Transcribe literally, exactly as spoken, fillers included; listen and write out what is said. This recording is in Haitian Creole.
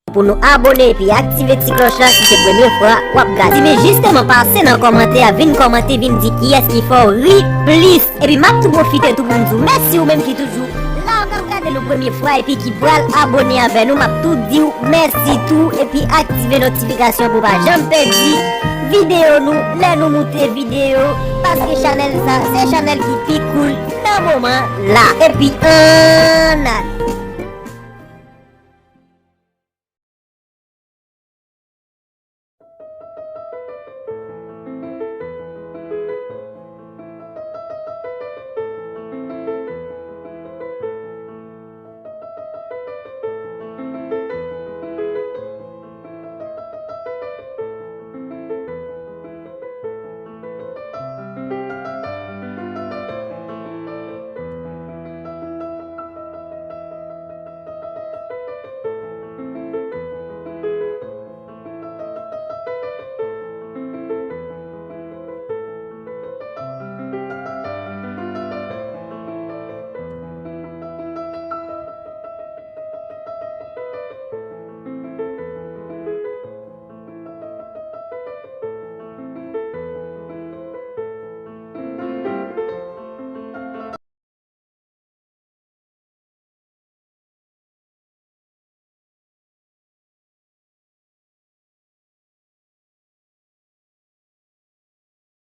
Pou nou abone epi aktive ti klòch la si se premye fwa w ap gade. Si men jisteman pase nan kòmantè a, vin kòmante, vin di kiyès ki fè w ri plis. Epi m ap tou pwofite tou pou m di w mèsi ou menm ki toujou la w k ap gade nou premye fwa epi ki pral abone avè nou. M ap tou di w mèsi tou epi aktive notifikasyon pou w pa janm pèdi videyo nou lè nou moute videyo. Paske chanèl sa se chanèl ki pi cool nan moman la. Epi ann ale.